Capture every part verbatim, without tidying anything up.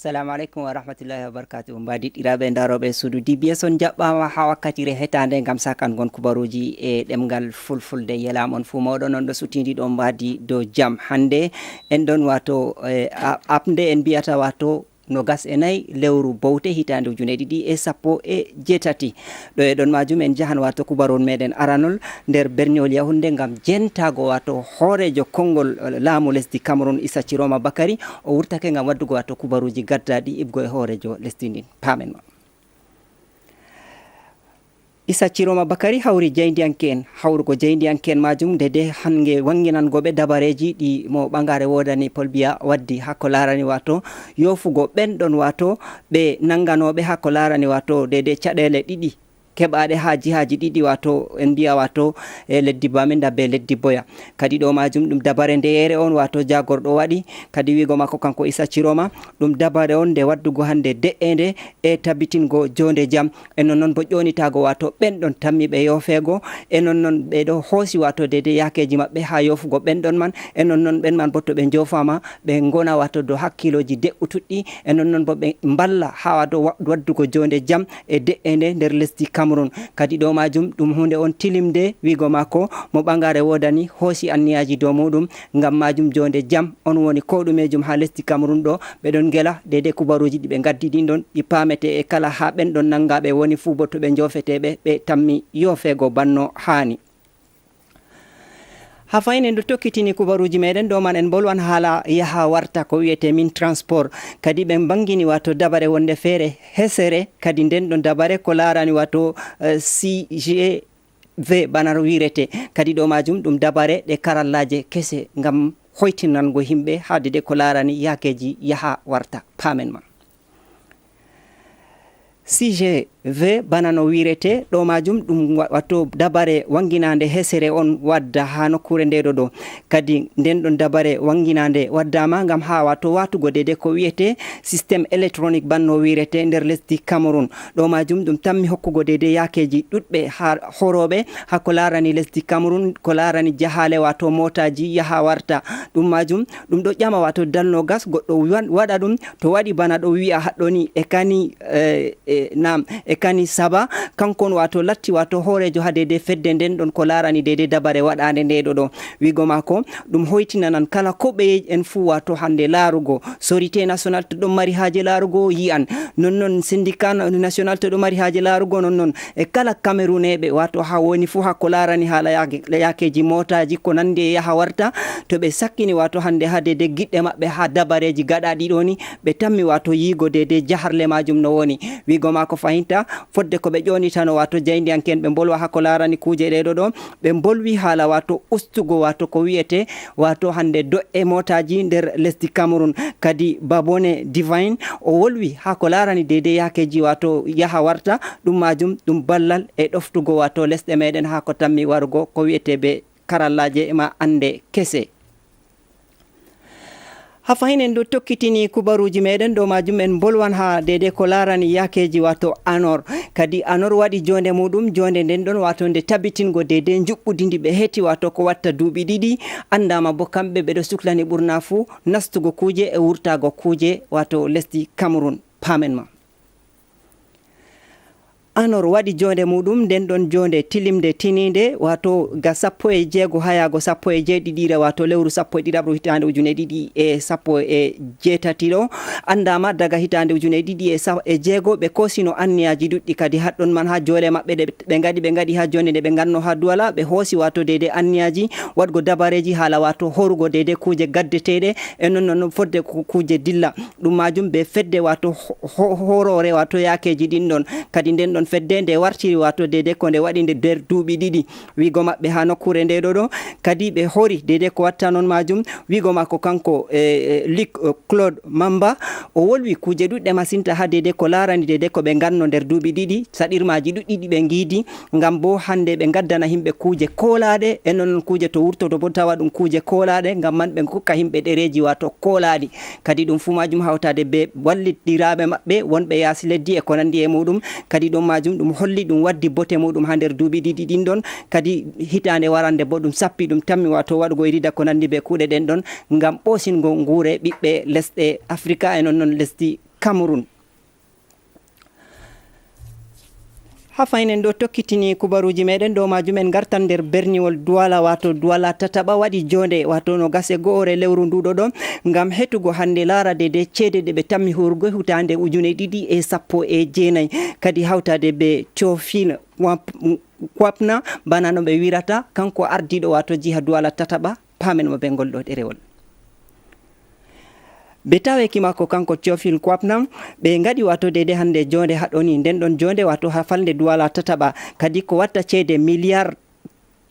Assalamu aleykum wa rahmatullahi wa barakatuh. Mbaadiɗɗiraaɓe ndarooɓe suudu D B S, on jaɓɓaama haa wakkatire hetaande ngam sakan ngon kubaruuji e ɗemngal fulfulde. Yelaam on fuu mawɗo non ɗo sutindi ɗo mbaadi dow jam. Hannde en ɗon waato, e, a-, aɓnde en mbiyata waato nogas e nayi lewru bowte hitaande ujune ɗiɗi e sappo e jeetati. Ɗo e ɗon maajum en njahan waato kubaruwol meɗen aranol nder berniwol Yahunde ngam jentaago waato hooreejo konngol, eh, laamu lesdi Cameroun Issa Chiroma Bakary. O wurtake ngam waddugo waato kubaruuji gaddaaɗi iɓgo e hooreejo lesdi ndin. Paamen ma. Issa Chiroma Bakary hawri jaayndiyanke'en. Hawrugo jaayndiyanke'en maajum nde de hannge wannginango ɓe dabareeji ɗi mo ɓangaare woodani Paul Biya waddi haa ko laarani waato yoofugo ɓen ɗon waato ɓe nannganooɓe haa ko laarani waato de de caɗeele ɗiɗi keɓaaɗe haa jihaaji ɗiɗi, waato en mbiya waato e leddi Baminda be leddi Boya. Kadi ɗo maajum ɗum dabare ndeyeere on waato jaagorɗo waɗi. Kadi wiigo maako kanko Issa Chiroma, ɗum dabare on nde waddugo hannde de'eende e tabbitingo joonde jam. E non non bo ƴoonitaago waato ɓen ɗon tammi ɓe yoofeego. E non non ɓe ɗo hoosi waato deydey yaakeeji maɓɓe haa yoofugo ɓen ɗon man. E non non ɓen man bo to ɓe njoofaama, ɓe ngona waato dow hakkiilooji de'utuɗɗi. E non non bo ɓe mballa haa waato wa-, waddugo joonde jam e de'eende nder lesdi Cameroun. Kadi ɗo maajum ɗum huunde on tilimde, wiigo maako mo ɓangaare woodani hoosi anniyaaji dow muuɗum. Ngam maajum joonde jam on woni ko ɗumeejum haa lesdi Cameroun ɗo. Ɓe ɗon ngela deydey kubaruuji ɗi ɓe ngaddi ɗin ɗon, ɗi paamete e kala haa ɓen ɗon nanngaaɓe woni fuu bo to ɓe njoofeteeɓe, ɓe tammi yoofeego banno haani. Haa fahin en ɗo tokkitini kubaruuji meɗen ɗo man en mbolwan haala yaha warta ko wi'ete min transport. Kadi ɓe mbangini waato dabare wonde feere hesere, kadi nden ɗon dabare ko laarani waato, eh, C G V bana no wi'rete. Kadi ɗo maajum ɗum dabare ɗe karallaaje kese ngam hoytinango himɓe haa deydey ko laarani yaakeeji yaha warta. Paamen ma. C G V bana no wi'rete, ɗo maajum ɗum wa-, wato dabare wanginaande hesere on wadda haa nokkuure nde ɗo ɗo. Kadi nden ɗon dabare wanginaande waddaama ngam haa wato waatugo deydey ko wi'ete système électronique bana no wi'rete nder lesdi Cameroun. Ɗo maajum ɗum tammi hokkugo deydey yaakeeji ɗuɗɓe haa horooɓe haa ko laarani lesdi Cameroun, ko laarani jahaale wato mootaaji yaha warta. Ɗum maajum ɗum ɗo ƴama wato dal nogas goɗɗo wan-, waɗa ɗum, to waɗi bana ɗo wi'a haɗɗo ni e kani, eh, eh, naam, e kani Saba, kanko on wato latti wato hooreejo haa deydey fedde nden ɗon ko laarani deydey dabare waɗaande nde ɗo ɗo. Wiigo maako, ɗum hoytinanan kala ko ɓe en fuu wato hannde laarugo. Sorite national to ɗon mari haaje laarugo yi'an. Non non syndicat na-, national to ɗon mari haaje laarugo non non. E kala Camerounais ɓe wato haa woni fuu haa ko laarani haala yaake-, yaakeeji mootaaji ko nanndi e yaha warta. To ɓe sakkini wato hannde haa deydey giɗɗe maɓɓe haa dabareeji gaɗaaɗi ɗo ni, ɓe tammi wato yiigo deydey jaharle maajum no woni. Wiigo maako fahinta, fodde ko ɓe ƴoonitano wato jaayndiyanke'en ɓe mbolwa haa ko laarani kuuje ɗe ɗo ɗo, ɓe mbolwi haala wato ustugo wato ko wi'ete wato hannde do'e mootaaji nder lesdi Cameroun. Kadi Babone Divine o wolwi haa ko laarani deydey yaakeeji wato yaha warta, ɗum maajum ɗum ballal e ɗoftugo wato lesɗe meɗen haa ko tammi warugo ko wi'ete be karallaaje ma annde kese. Haa fahin en ɗo tokkitini kubaruuji meɗen, ɗo maajum en mbolwan haa deydey ko laarani yaakeeji wato ANOR. Kadi ANOR waɗi joonde muuɗum, joonde nden ɗon wato nde tabbitingo deydey njuɓɓudi ndi ɓe heti wato ko watta duuɓi ɗiɗi, anndaama bo kamɓe ɓe ɗo suklani ɓurna fuu nastugo kuuje e wurtaago kuuje wato lesdi Cameroun. Paamen ma. ANOR waɗi joonde muuɗum, nden ɗon joonde tilimnde tiniinde, wato ga sappo e jeego haa yaago sappo e jeeɗiɗiire, wato lewru sappo e ɗiɗaɓru hitaande ujune ɗiɗi e sappo e jeetati ɗo. Anndaama daga hitaande ujune ɗiɗi e sa-, e jeego, ɓe koosino anniyaaji ɗuɗɗi kadi haɗɗon man haa joole maɓɓe ɗe ɓe ngaɗi, ɓe ngaɗi haa joonde nde ɓe nganno haa Duwala, ɓe hoosi wato deydey anniyaaji waɗgo dabareeji haala wato horugo deydey kuuje gaddeteeɗe, e non non fodde ku-, kuuje dilla. Ɗum maajum be fedde wato ho-, ho-, horoore wato yaakeeji ɗin ɗon. Kadi nden ɗon fedde nde wartiri wato deydey ko nde waɗi nde nder duuɓi ɗiɗi. Wiigo maɓɓe haa nokkuure nde ɗo ɗo. Kadi ɓe hori deydey ko watta non maajum. Wiigo maako kanko, e, e, Luc, e, Claude Mamba, o wolwi kuuje ɗuɗɗe masinta haa deydey ko laarani deydey ko ɓe nganno nder duuɓi ɗiɗi. Saɗirmaaji ɗuɗɗi ɗi ɓe ngiidi. Ngam bo hannde ɓe ngaddana himɓe kuuje koolaaɗe, e non non kuuje to wurtoto bo tawa ɗum kuuje koolaaɗe, ngam man ɓe kokka himɓe ɗereeji wato koolaaɗi. Kadi ɗum fuu maajum hawtaade be wallitiraaɓe maɓɓe wonɓe yaasi leddi e ko nanndi e muuɗum. Kadi ɗum maajum ɗum holli ɗum waddi bote muuɗum haa nder duuɓi ɗiɗi ɗin ɗon. Kadi hitaande warande bo ɗum sappi ɗum tammi wato waɗugo irida ko nanndi be kuuɗe ɗen ɗon ngam ɓoosingo nguure ɓiɓɓe lesɗe Afrika e non non lesdi Cameroun. Haa faynen ɗo tokkitini kubaruuji meɗen, ɗo maajum en ngartan nder berniwol Duwala, waato Duwala tataɓa waɗi joonde, waato no gase go'ore lewru nduɗo ɗo, ngam hetugo hannde laarade de ceede ɗe ɓe tammi huurgo hitaande ujune ɗiɗi e sappo e jeenayi, kadi hawtaade be Théophile Kwap-, Kwapna, bana no ɓe wirata, kanko ardiiɗo waato jiha Duwala tataɓa, paamen mo be ngol ɗo ɗerewol. Be taweeki maako kanko Théophile Kwapna, ɓe ngaɗi waato deede hannde joonde haɗoni, nden ɗon joonde waato haa falnde Duwala tataɓa, kadi ko watta ceede miliyar,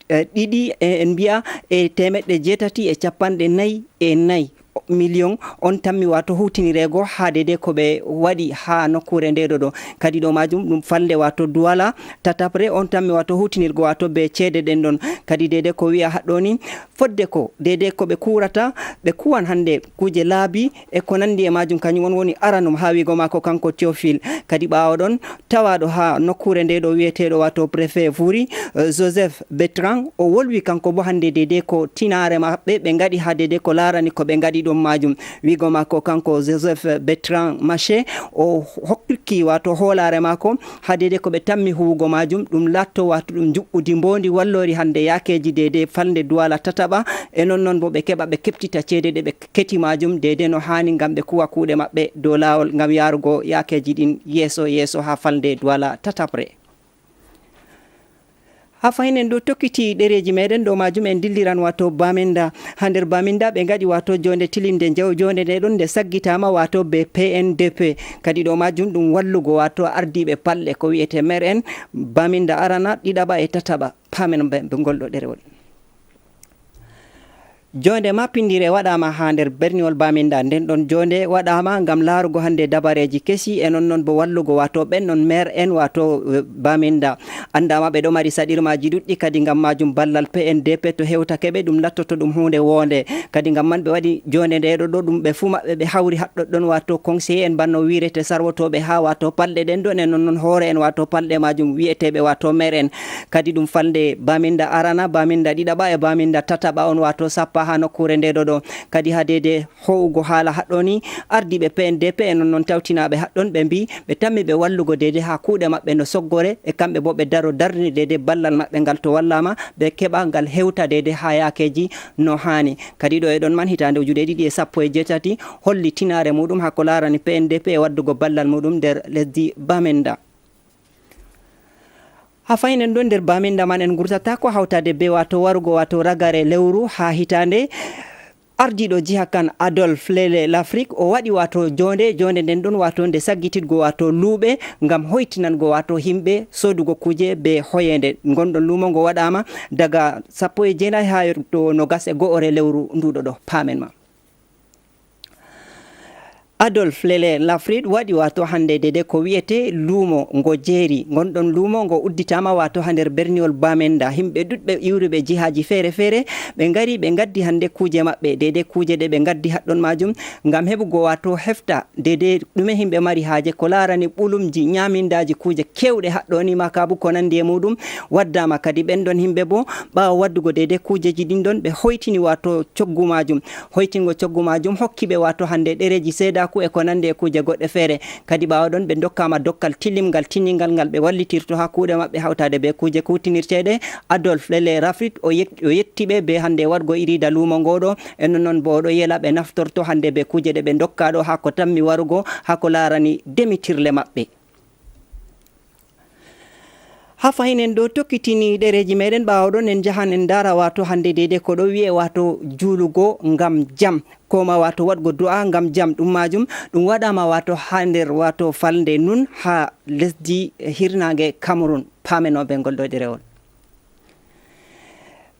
eh, ɗiɗi, eh, en mbiya, e teemeɗɗe jeetati e capanɗe nayi e nayi miliyon on tammi waato huwtinireego haa deede ko ɓe waɗi haa nokkuure nde ɗo ɗo. Kadi ɗo maajum ɗum falnde waato Duwala tataɓre on tammi waato huwtinirgo waato be ceede ɗen ɗon. Kadi deede ko wi'a haɗoni, fodde ko deede ko ɓe kuurata, ɓe kuwan hannde kuuje laabi e ko nanndi e maajum, kañum on woni aranum haa wi'go maako kanko Théophile. Kadi ɓaawo ɗon, tawaaɗo haa nokkuure nde ɗo wi'eteeɗo waato préfet Fourie, eh, Joseph Bertrand, o wolwi kanko bo hannde deede ko tinaare maɓɓe ɓe ngaɗi haa deede ko laarani ko ɓe ngaɗi ɗum maajum. Wi'go maako kanko Joseph Bertrand Maché, o hokki waato hoolaare maako haa deede ko ɓe tammi huwugo maajum, ɗum laatto waato ɗum njuɓɓudi mboondi walloori hannde yaakeeji deede falnde Duwala tataɓa, e non non bo ɓe keɓa ɓe keɓtita ceede ɗe ɓe keti maajum deede no haani ngam ɓe kuwa kuuɗe maɓɓe dow laawol ngam yaarugo yaakeeji ɗin yeeso yeeso haa falnde Duwala tataɓre. Haa faynen ɗo tokkiti ɗereeji meɗen, ɗo maajum en dilliran waato Baminda. Haa nder Baminda ɓe ngaɗi waato joonde tilinde njaw-, joonde nde ɗon nde saggitaama waato be P N D P. Kadi ɗo maajum ɗum wallugo waato ardiiɓe palɗe ko wi'ete maire en. Baminda arana, ɗiɗaɓa e tataɓa. Paamen be, be ngol ɗo ɗerewol. Joonde mappindire waɗaama haa nder berniwol Baminda. Nden ɗon joonde waɗaama ngam laarugo hannde dabareeji kesi e non non bo wallugo waato ɓen non maire en waato, eh, Baminda. Anndaama ɓe ɗo mari saɗirmaaji ɗuɗɗi, kadi ngam maajum ballal P N D P to hewtake ɓe ɗum lattoto ɗum huunde woonde. Kadi ngam man ɓe waɗi joonde nde ɗo ɗo ɗum ɓe fuu maɓɓe ɓe hawri haɗɗoɗɗon waato conseiller en banno wiirete sarwotooɓe haa waato palɗe ɗen ɗon e non non hoore en waato palɗe maajum wi'eteeɓe waato maire en. Kadi ɗum falnde Baminda arana, Baminda ɗiɗaɓa e Baminda tataɓa on, waato sappa haa nokkuure nde ɗo ɗo. Kadi haa deede ho'ugo haala haɗɗoni, ardiiɓe P N D P e non non tawtinaaɓe haɗɗon ɓe mbi ɓe tammi ɓe wallugo deede haa kuuɗe maɓɓe no soggore, e kamɓe bo ɓe daro darni deede ballal maɓɓe ngal to wallaama, ɓe keɓa ngal hewta deede haa yaakeeji no haani. Kadi ɗo e ɗon man hitaande ujune ɗiɗi e sappo e jeetati holli tinaare muuɗum haa ko laarani P N D P e waddugo ballal muuɗum nder lesdi Baminda. Haa faynen ɗon nder Baminda man en ngurtataako hawtaade be waato warugo waato ragare lewru haa hitaande. Ardiiɗo jiha kan Adolphe Lele Lafrik o waɗi waato joonde, joonde nden ɗon waato nde saggititgo waato luuɓe ngam hoytinango waato himɓe soodugo kuuje be hoyeende. Ngon ɗon luumo ngo waɗaama daga sappo e jeenayi haa to nogas e go'ore lewru nduɗo ɗo. Paamen ma. Adolphe Lele Lafrit waɗi waato hannde deede ko wi'ete luumo ngo jeeri. Ngon ɗon luumo ngo udditaama waato haa nder berniwol Bamenda. Himɓe ɗuɗɓe iwruɓe jihaaji feere-feere ɓe ngari ɓe ngaddi hannde kuuje maɓɓe. Deede kuuje ɗe ɓe ngaddi haɗɗon maajum ngam heɓugo waato hefta deede ɗume himɓe mari haaje ko laarani ɓulumji, ñaamindaaji, kuuje keewɗe haɗɗoni, makaabu ko nanndi e muuɗum. Waddaama kadi ɓen ɗon himɓe boo, ɓaawo waddugo deede kuujeji ɗin ɗon, ɓe hoytini waato coggu maajum. Hoytingo coggu maajum hokki ɓe waato hannde ɗereeji seedaaku e ko nanndi e kuuje goɗɗe feere. Kadi ɓaawo ɗon ɓe ndokkaama dokkal tilimngal, tiningal ngal ɓe wallitirto haa kuuɗe maɓɓe hawtaade bee kuuje kuutinirteeɗe. Adolphe Lele Rafrit o yek-, o yetti ɓe bee hannde waɗgo irida luumo ngoo ɗoo. E non non boo o ɗo yela ɓe naftorto hannde bee kuuje ɗe ɓe ndokkaa ɗoo haa ko tammi warugo haa ko laarani demitirle maɓɓe. Haa fahin en ɗo tokkitini ɗereeji meɗen, ɓaawo ɗon en njahan en ndaara waato hannde deede ko ɗo wi'e waato juulugo ngam jam, ko ma waato waɗgo du'a ngam jam. Ɗum maajum ɗum waɗaama waato haa nder waato falnde nun haa lesdi hirnaange Cameroun. Paamen-on bee ngol ɗo ɗerewol.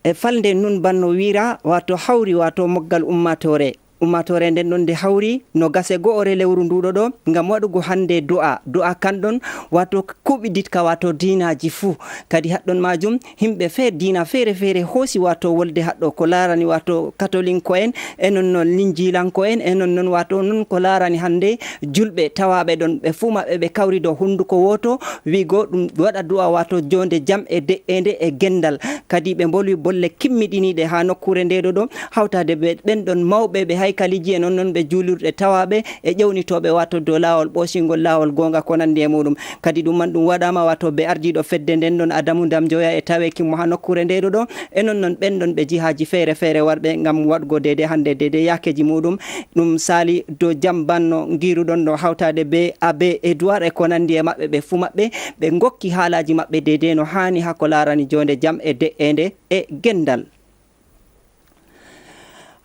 E falnde nun banno wiira, waato hawri, waato moggal ummaatoore. Ummaatoore nden ɗon nde hawri no gase go'ore lewru nduɗo ɗo, ngam waɗugo hannde du'a. Du'a kan ɗon, waato kuɓiditka, waato diinaaji fuu. Kadi haɗɗon maajum, himɓe fe-, diina feere-feere hoosi waato wolde haɗɗo ko laarani waato katolinko'en, e non non linjiilanko'en, e non non waato non ko laarani hannde julɓe tawaaɓe ɗon. Ɓe fuu maɓɓe ɓe kawri dow hunnduko wooto, wi'go ɗum waɗa du'a waato joonde jam e de'eende e gendal. Kadi ɓe mbolwi bolle kimmiɗiniiɗe haa nokkuure nde ɗo ɗo, hawtaade be ɓen ɗon mawɓe ɓe haykaliiji e noon noon ɓe juulirɗe tawaaɓe e ƴewnitooɓe wato dow laawol ɓoosingol laawol goonga ko nanndi e muɗum. Kadi ɗum man ɗum waɗaama wato be ardiiɗo fedde nden ɗon Adamu Ndam Joya e taweeki mo haa nokkuure nde ɗo ɗo e noon noon ɓen ɗon ɓe jihaaji feere feere warɓe ngam waɗgo deede hannde deede yaakeeji muɗum. Ɗum saali dow jambanno ngiruɗon no hawtaade be Abe Edouard e ko nanndi e maɓɓe ɓe fuu maɓɓe ɓe ngokki haalaaji maɓɓe deede no haani haa ko laarani joonde jam e de'eende e gendal.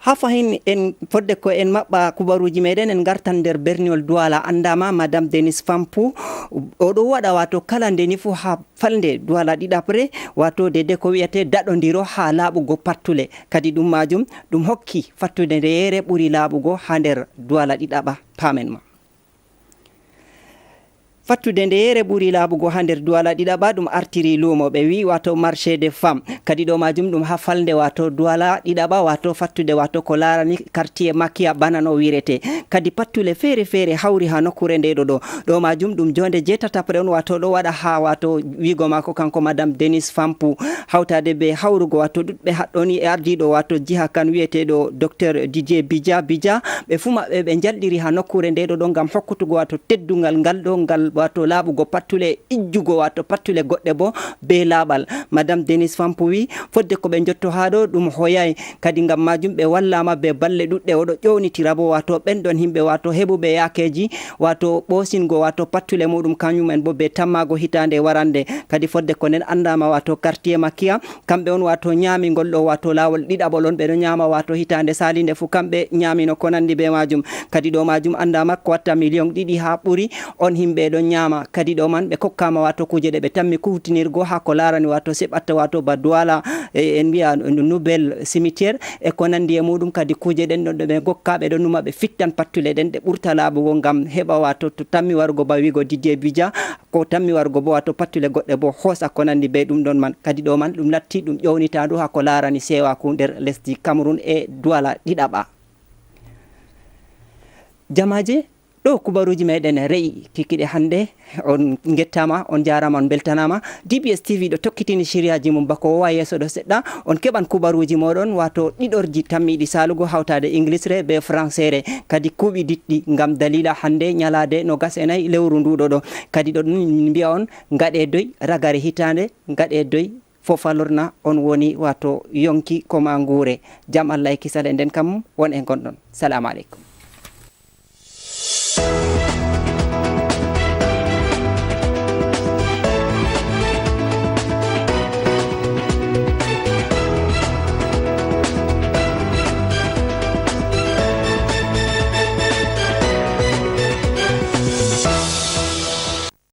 Haa fahin en fodde ko en maɓɓa kubaruuji meɗen en ngartan nder berniwol Duwala anndaama Madame Denise Fampou. Oɗo waɗa wato kala nde ni fuu haa falnde Duwala ɗiɗaɓre wato deede ko wiyete daɗondiro haa laaɓugo pattule. Kadi ɗum majum ɗum hokki fattude nde yeere ɓuri laaɓugo haa nder Duwala ɗiɗaɓa. Paamen ma. Fattude nde yeere ɓuri laaɓugo haa nder Duwala ɗiɗaɓa ɗum artiri luumo ɓe wi wato marché des femmes. Kadi ɗo majum ɗum haa falnde wato Duwala ɗiɗaɓa wato fattude wato ko laarani quartier Makia bana no wirete. Kadi pattule feere feere hawri haa nokkuure nde ɗo ɗo. Ɗo majum ɗum jonde jeetataɓre on wato ɗo waɗa haa wato wiigo maako kanko Madame Denise Fampou hawtaade be hawrugo wato ɗuɗɓe haɗɗoni e ardiiɗo wato jiha kan wiyeteeɗo docteur Didier Bija Bija. Ɓe fuu maɓɓe ɓe njalɗiri haa nokkuure nde ɗo ɗo ngam hokkutugo wato teddungal ngal ɗo ngal wato laaɓugo pattule e ijjugo wato pattule goɗɗe bo be laaɓal. Madame Denise Fampou wi fodde ko ɓe njotto haa ɗo ɗum hoyay. Kadi ngam majum ɓe wallaama be balle ɗuɗɗe. Oɗo ƴownitira bo wato ɓen ɗon himɓe wato heɓuɓe yaakeeji wato ɓoosingo wato pattule muɗum kañum en bo be tammaago hitaande warande. Kadi fodde ko nden anndaama wato quartier Makia, kamɓe on wato ñaami ngol ɗo wato laawol ɗiɗaɓol on ɓe ɗo ñaama wato hitaande saalinde fuu kamɓe ñaamino ko nanndi be majum. Kadi ɗo majum anndaama ko watta miliyon ɗiɗi haa ɓuri on himɓe ɗon ñaama. Kadi ɗo man ɓe kokkaama wato kuuje ɗe ɓe tammi kuwtinirgo haa ko laarani wato seɓatta wato ba Duwala e en mbiya nouvelle cimetière e ko nanndi e muɗum. Kadi kuuje ɗen ɗon ɗo ɓe gokka ɓe ɗon numa ɓe fittan pattule ɗen ɗe ɓurta laaɓugo ngam heɓa wato to tammi warugo ba wiigo Didier Bija ko tammi warugo bo wato pattule goɗɗe bo hoosa ko nanndi be ɗum ɗon man. Kadi ɗo man ɗum latti ɗum ƴownitaandu haa ko laarani seewaaku nder lesdi Cameroun e Duwala ɗiɗaɓa. Jamaaje ɗo kubaruuji meɗen re'i kikiɗe hannde. On ngettaama, on njaaraama, on mbeltanaama. D B S T V ɗo tokkitini siriyaaji mum bako wowa yeeso ɗo seɗɗa. On keɓan kubaruuji mooɗon wato ɗiɗorji tammiiɗi saalugo hawtaade Ingilisre be Fransere. Kadi kuuɓi diɗɗi ngam daliila hannde ñalaade nogas e nayi lewru ndu ɗo ɗo. Kadi ɗo ɗum mbiya on ngaɗe doy ragare hitaande, ngaɗe doy fofalorna on woni wato yonki ko ma nguure. Jam Allah e kisal e nden kam won e ngonɗon. Salaamu aleykum.